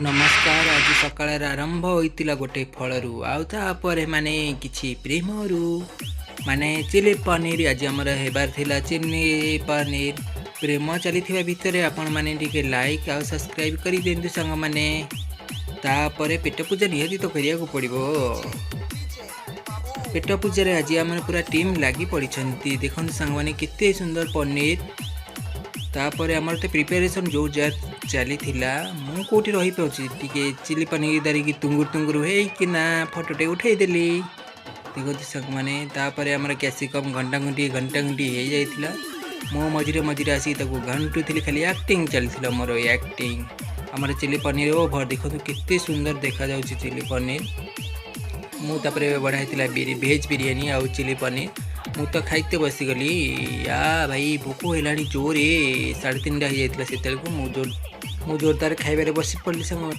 ନମସ୍କାର। ଆଜି ସକାଳର ଆରମ୍ଭ ହୋଇଥିଲା ଗୋଟେ ଫଳରୁ ଆଉ ତାପରେ ମାନେ କିଛି ପ୍ରେମରୁ, ମାନେ ଚିଲି ପନିର। ଆଜି ଆମର ହେବାର ଥିଲା ଚିଲି ପନିର। ପ୍ରେମ ଚାଲିଥିବା ଭିତରେ ଆପଣମାନେ ଟିକେ ଲାଇକ୍ ଆଉ ସବସ୍କ୍ରାଇବ୍ କରିଦିଅନ୍ତୁ ସାଙ୍ଗମାନେ। ତାପରେ ପେଟ ପୂଜା ନିହାତି ତ କରିବାକୁ ପଡ଼ିବ। ପେଟ ପୂଜାରେ ଆଜି ଆମର ପୁରା ଟିମ୍ ଲାଗି ପଡ଼ିଛନ୍ତି। ଦେଖନ୍ତୁ ସାଙ୍ଗମାନେ, କେତେ ସୁନ୍ଦର ପନିର। ତାପରେ ଆମର ତ ପ୍ରିପାରେସନ୍ ଯେଉଁ ଯାହା ଚାଲିଥିଲା, ମୁଁ କେଉଁଠି ରହିପାରୁଛି? ଟିକେ ଚିଲି ପନିର ଧରିକି ତୁଙ୍ଗୁର ତୁଙ୍ଗୁର ହେଇକିନା ଫଟୋଟେ ଉଠେଇଦେଲି। ଦେଖନ୍ତୁ ସାଙ୍ଗମାନେ, ତାପରେ ଆମର କ୍ୟାପ୍ସିକମ୍ ଘଣ୍ଟା ଘଣ୍ଟି ଘଣ୍ଟା ଘଣ୍ଟି ହେଇଯାଇଥିଲା। ମୁଁ ମଝିରେ ମଝିରେ ଆସିକି ତାକୁ ଘାଣ୍ଟୁଥିଲି। ଖାଲି ଆକ୍ଟିଂ ଚାଲିଥିଲା ମୋର ଆକ୍ଟିଂ। ଆମର ଚିଲି ପନିର ଓଭର। ଦେଖନ୍ତୁ କେତେ ସୁନ୍ଦର ଦେଖାଯାଉଛି ଚିଲି ପନିର। ମୁଁ ତାପରେ ବଢ଼ା ହେଇଥିଲା ଭେଜ୍ ବିରିୟାନୀ ଆଉ ଚିଲି ପନିର। ମୁଁ ତ ଖାଇତେ ବସିଗଲି। ୟା ଭାଇ, ଭୋକ ହେଲାଣି ଜୋରେ। 3:30 ହେଇଯାଇଥିଲା ସେତେବେଳକୁ। ମୁଁ ଜୋରଦାର ଖାଇବାରେ ବସି ପଡ଼ିଲି ସାଙ୍ଗ।